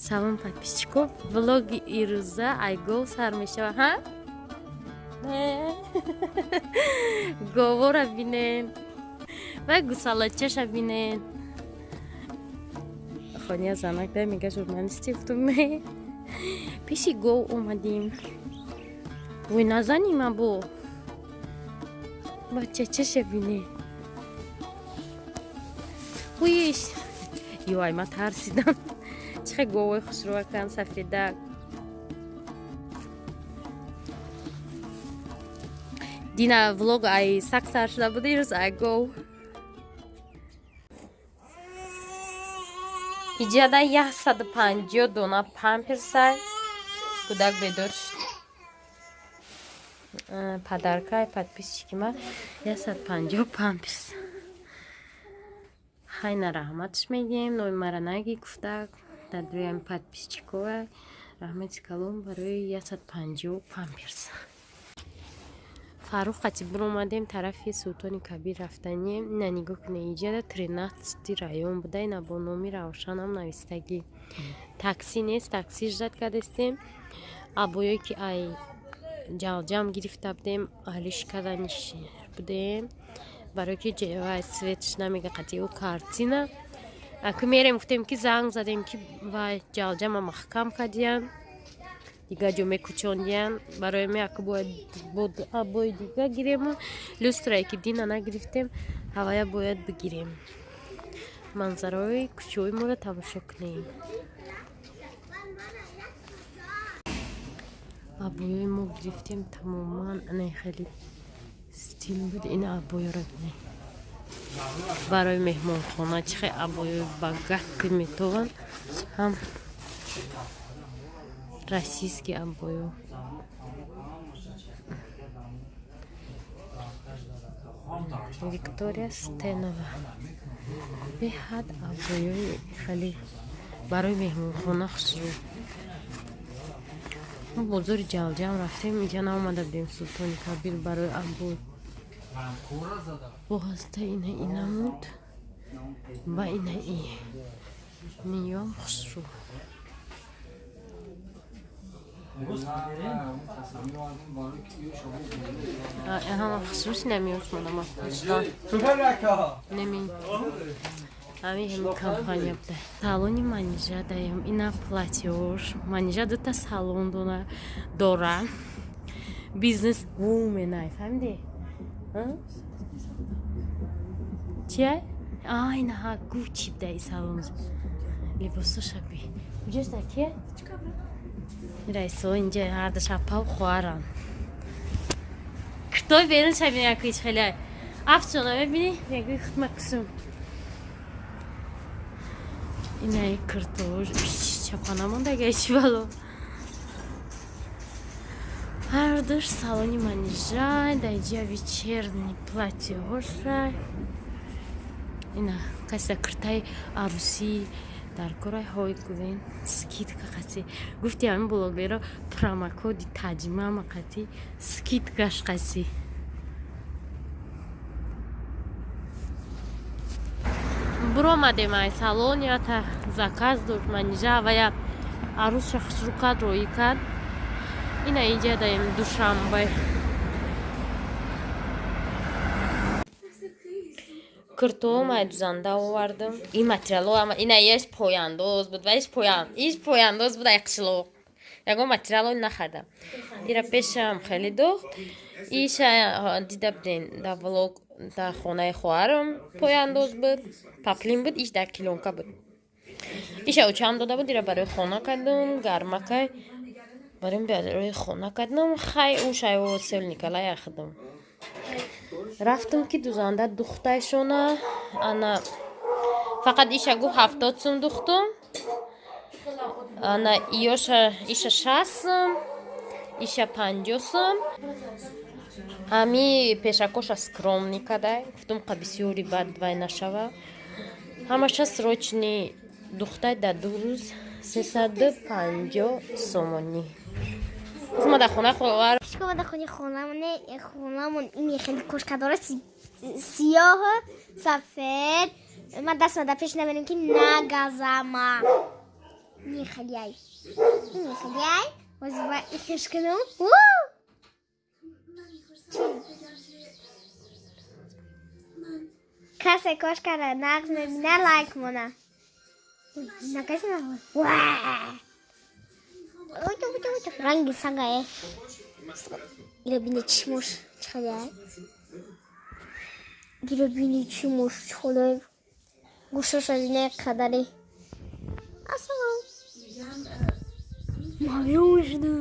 Салом, подписчико. Влоги ирӯза ай гов сар мешава, ҳа? Говора бинен ва гусалачаша бинен. Хония занак да мега, журналисти. Гуфтум, не. Пеши гов омадим. Вой, назаним або. Бачачаша бинен. Уиш. Ёй, ма тарсидам. Чӣ хел говои хушрӯакан, сафедак. Дина влог ай сак сар шуда буд, ирӯз ай гов. Иҷада 150 дона памперсай. Кӯдак бедор шуд. Подаркаи подписчики ма 150 памперс. Хайна, раҳматш мегӯем, номи мара наги гуфтак. Дар дуями подписчикова раҳмати калон барои 150 памперс. Фаррух қати биромадем, тарафи Султони Кабир рафтанем. Ина нигоҳ кунед, иҷада 13-й район буда, ина бо номи Равшанам навистагӣ. Такси нест, такси ждать кардастем. Абоё ки ай ҷалҷам гирифта будем, алиш карданиш будем. Барои ки вай цветш намега қати ӯ картина. Аку мерем, гуфтем ки занг задем, ки вай ҷалҷама маҳкам кардиян, дигар ҷо мекӯчондиян. Барои ме аку бояд абои дига гирему люстрае ки дина нагирифтем, ҳавая бояд бигирем. Манзараҳои кӯчаҳои моро тамошо кунем. Абоёи мо гирифтем тамоман, ана хеле стил буд. Ин абоёро бинед, барои меҳмонхона чӣ хел абоёи богатый метованд, ҳам российский абоё. Виктория Стенова, беҳад абоёи хеле барои меҳмонхона хушрӯ. Мо бозори Ҷалҷам рафтем, инҷа наомада будем Султони Кабир барои абой. Бо ҳаста ина инамуд ва ина и ниём хушрӯ. Ҳама хушрӯш намеёш монама неми ҳами ҳами компания буда. Салони Манижа даем, ина платьёш. Манижа дута салон дора. Бизнес вумен ай, фаҳмидӣ? Чия? А, инаҳа Гуччи буда и салон. Либосоша би. Куҷоста, кия? Раисо инҷа ҳарду шапав хоҳаранд. Китой берун шабини, яку ҳеч хеле афчона мебинӣ, мегӯи худма кусум. Инаи киртош чапана мондага чи бало. Ҳардуш салони Манижа, даиҷа вечерний платьеҳоша. Ина касе киртаи арӯсӣ дар кораи ҳой гувен, скидка қати. Гуфти ҳамин блогеро промокоди таҷмама қати скидкаш қати. Буромадем ай салон, ята заказ дошт Манижа, вая арӯсша хушрӯ кард, роӣ кард. Ина инҷа даем Душанбе. Киртоам ай дузанда овардам. Ин материалҳо ама ина еш пояндоз буд ва иш поян, иш пояндоз буд ай қишлоқ. Ягон материалҳо нахардам. Ира пешам хеле дохт. Иша дида буден дар влог, дар хонаи хоҳарам пояндоз буд. Паплин буд, иш дар килонка буд. Иша очам дода буд, ира барои хона кардам, гармакай. Барои хона кардам, хай ушай сел Николай ахидам. Рафтам ки дузанда духтайшона, ана фақат иша гуфт 70 сум духтум. Ана иёша иша 60 сум, иша 50 сум. Ҳами пешакоша скромный кадай. Гуфтум қа бисёри бад вай нашава. Ҳамаша срочный духтай, дар 2 рӯз 350 сомонӣ. Ма дар хонаи хоҳар Шумо дар хонаи хонамон ин хеле кошка дора, сиёҳ, сафед. Ман даст дар пеш намерем, ки нагазама. Ини хелияй. Ини хелияй. Ҳозир ихеш кунам. У! Касе кошкара нағз мебина, лайк мона. На касе нағз. Ва! Ранги сагае. Ира бини чимуш чӣ. Ира бини чимуш чӣ. Гӯшаша бина қадари. Ассалом. Маён шуда.